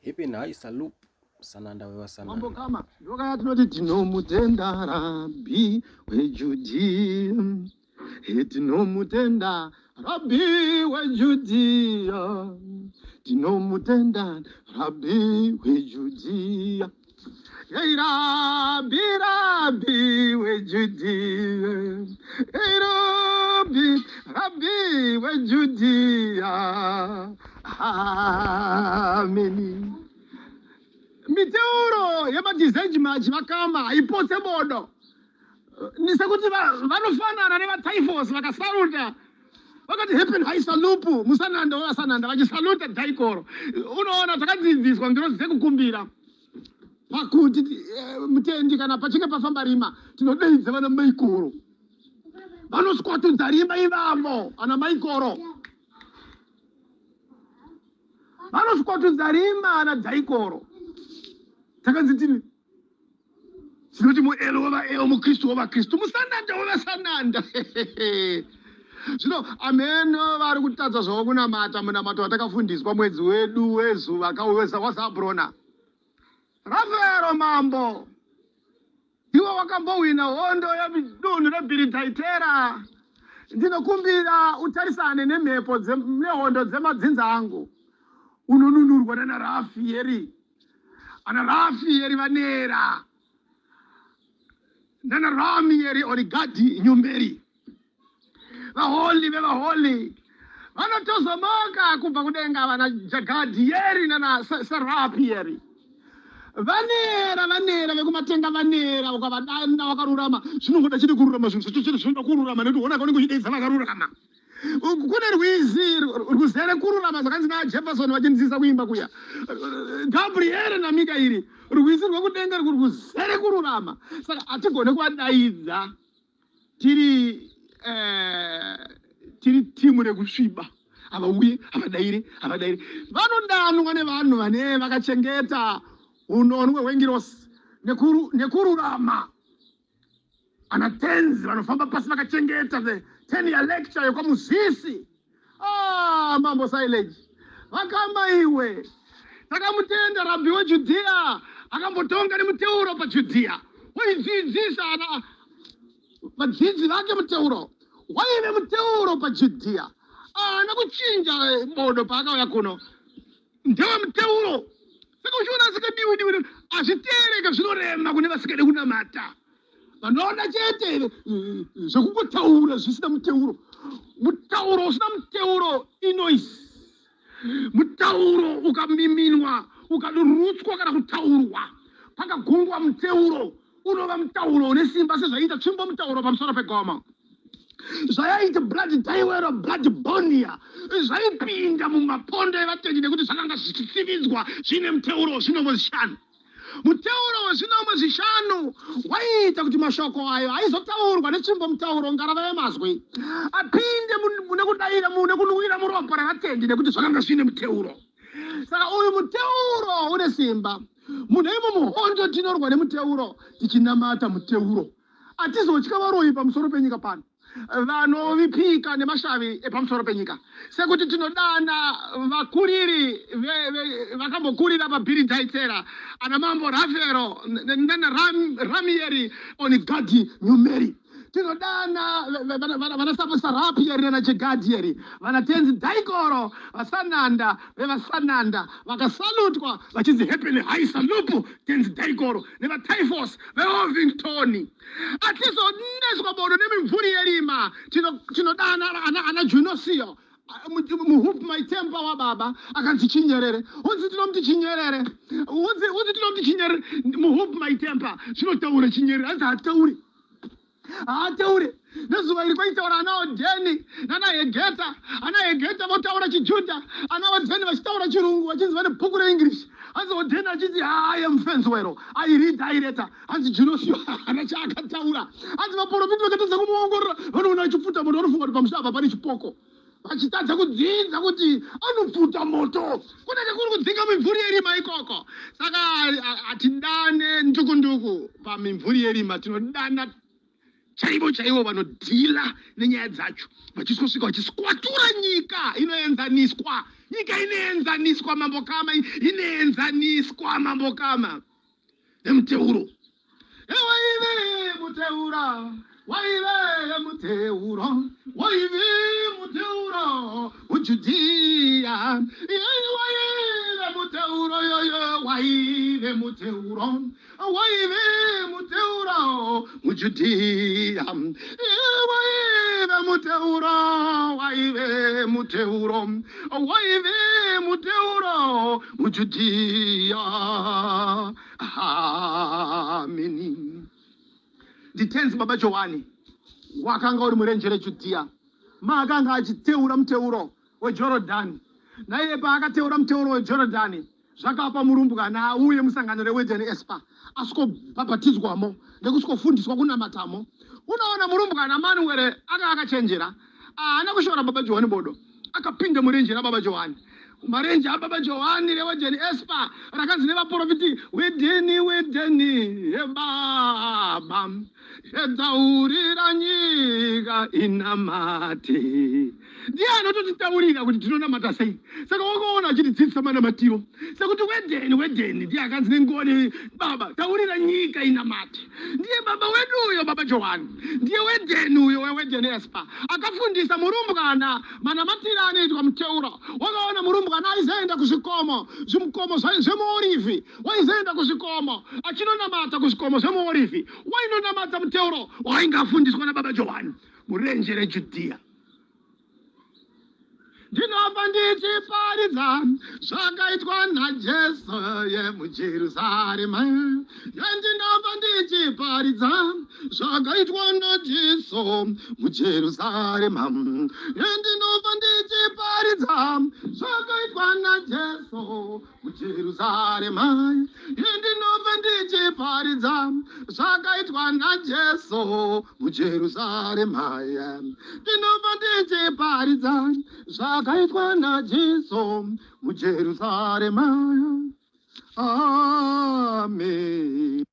Heaven High Salute Sananda wevaSananda. Mambo Kama ndokaya tinoti tinomutenda Rabhi weJudhiya, tinomutenda Rabhi weJudhiya, tinomutenda Rabhi weJudhiya. Hey Rabbi, Rabbi weJudhiya, hey Rabbi, Rabbi weJudhiya, ameni. Miteuro yemadizenjimaji vakama haipotse bodo sekuti vanofanana nevatyphos vakasaruta vakati hepen haisalupu musananda wevasananda vachisaluta dhaikoro. Unoona takadzidziswa ngirozi dzekukumbira pakuti mutendi kana pachinge pafamba rima tinodeidza vana maikoro vanoswatudza rima ivavo ana maikoro vanoswatudza rima ana dhaikoro. Takanzi tini tinoti muelo wevaelo, mukristu wevakristu, musananda wevasananda. Zvino ameno vari kutadza zvavo kunamata munamato watakafundiswa mwedzi wedu wezuva kauweza wazabrona. Rafaero mambo iwe wakambohwina hondo yemidunhu rebhiridhaitera, ndinokumbira utarisane nemhepo nehondo dzemadzinza angu. Unonunurwa nana Rafieri, ana Rafieri vanera nana Ramieri Origadhi Nyumberi, vaholi vevaholi vanotozomoka kubva kudenga, vana Jagadhieri nana Serapieri vanera, vanera vekumatenga, vanera. Ukavadana wakarurama, zvinongoda chiri kururama, zvinhu zvacho chiri zvinoda kururama, nekuti honaka unenge uchideidza vakarurama. Kune rwizi ruzere kururama, zvakanzi naJefferson vachinzisa kuimba kuya, Gabriere naMikairi, rwizi rwekudenga ruzere kururama. Saka hatigone kuvadaidza tiri tiri timu rekusviba. Havauye, havadaire, havadaire. Vanodanwa nevanhu vane vakachengeta unonwe hwengirosi nekururama, ana tenzi vanofamba pasi vakachengeta the 10 year lecture yekwaMuzisi. Ah, mambo Silage vakamba iwe, takamutenda Rabhi weJudhiya akambotonga nemuteuro paJudhiya, waidzidzisa ana vadzidzi vake muteuro, waive muteuro paJudhiya. Haana kuchinja bodo paakauya kuno, ndewe muteuro. Saka uchiona asikadiwi diwi, hazviteereke, zvinorema kune vasikade kunamata, vanoona chete zvekungotaura zvisina muteuro. Mutauro usina muteuro inoise mutauro ukamiminwa, ukadurutswa kana kutaurwa pakagungwa muteuro, unova mutauro une simba sezvaiita tsvimbo mutauro pamusoro pegomo, zvayaita blood daiwero blood bonia, zvaipinda mumapondo evatendi nekuti zvakanga zvichitsividzwa zvine muteuro zvinomwe zvishanu. Muteuro wezvinomwe zvishanu waiita kuti mashoko ayo aizotaurwa netsvimbo mutauro ngarava yemazwi apinde mune kudaira mune kunwira muropa revatendi nekuti zvakanga zvine muteuro. Saka uyu muteuro une simba. Munhu imo muhondo tinorwa nemuteuro tichinamata muteuro. Hatizotya varoyi pamusoro penyika pano vanovipika nemashavi epamusoro penyika, sekuti tinodana vakuriri vakambokurira pabhiridhaitsera, ana mambo Rafero nana Ramieri Onigadhi Nyumeri. Tinodana vanasarapieri nana Jegadhieri, vanatenzi Dhaikoro, vasananda vevasananda vakasalutwa vachinzi hepeni haisalupu tenzi Dhaikoro nevatyphos veOvingtoni. Atizoneswa bodo nemimvuri yerima. Tinodana ana Junosio muhoop my temper wababa akanzi chinyerere, unzi tinomuti chinyerere, unzi tinomuti chinyerere muhoop my temper. Zvinotaura chinyerere, hanzi haatauri, haataure. Nezuva iri kwaitaura ana Odheni nana Hegeta. Ana Hegeta votaura chiJudha, ana Odheni vachitaura chirungu, vachinzi vane bhuku reEnglish. Hanzi Odheni achinzi, "I am Fenswero, I read, I letter." Hanzi Junosio haana chaakataura. Hanzi vaprofiti vakatadza kumuongorora, vanoona achipfuta moto, vanofunga kuti pamusha apa pane chipoko, vachitadza kudzidza kuti anopfuta moto kunenge kuri kudzinga mimvuri yerima ikoko. Saka hatidane ndukunduku pamimvuri yerima, tinodana. Chaivo chaivo vanodhila nenyaya dzacho vachisvika vachiswatura nyika inoenzaniswa. Nyika inoenzaniswa mambo kama, inoenzaniswa mambo kama nemuteuro. Waive muteura, waive muteuro, waive muteuro muJudhiya. Waive muteuro yoyo, waive muteuro, waive muteuro muJudhiya. Waive muteuro, waive muteuro, waive muteuro muJudhiya. Ameni. Nditenzi baba Johani wakanga uri murenje reJudhiya, maakanga achiteura muteuro weJorodhani. Naiye paakateura muteuro weJorodhani, zvakapa murumbwana auye musangano reWeden Espa, asvikobhabhatidzwamo nekusvikofundiswa kunamatamo. Unoona murumbwana Manuwere aka akachenjera, haana kushora baba Johani bodo, akapinda murenje rababa Johani. Marenje ababa Johani reWeden Espa rakanzi nevaprofiti, Wedeni, Wedeni yebaba, yetaurira nyika inamate. Ndiye anototitaurira kuti tinonamata sei. Saka wakaona achitidzidzisa manamatiro sekuti Wedeni, Wedeni ndiye akanzi nengoni, baba taurira nyika inamate. Ndiye baba wedu uyo, baba Johani ndiye Wedeni uyo weWeden Espa, akafundisa murumbwana manamatiro anoitwa muteuro. Wakaona murumbwana aizoenda kuzvikomo, zvikomo zvemuorivhi, waizoenda kuzvikomo achinonamata kuzvikomo zvemuorivhi, wainonamata muteuro wainge afundiswa nababa Johani murenje reJudhiya. Ndinobva ndichiparidza zvakaitwa naJesu yemuJerusarema. Ndinobva ndichiparidza zvakaitwa naJesu muJerusarema. Ndinobva ndichiparidza zvakaitwa naJesu muJerusarema. Ndinobva ndichiparidza zvakaitwa naJesu muJerusarema. Ndinobva ndichiparidza zvakaitwa naJesu muJerusarema. Amen.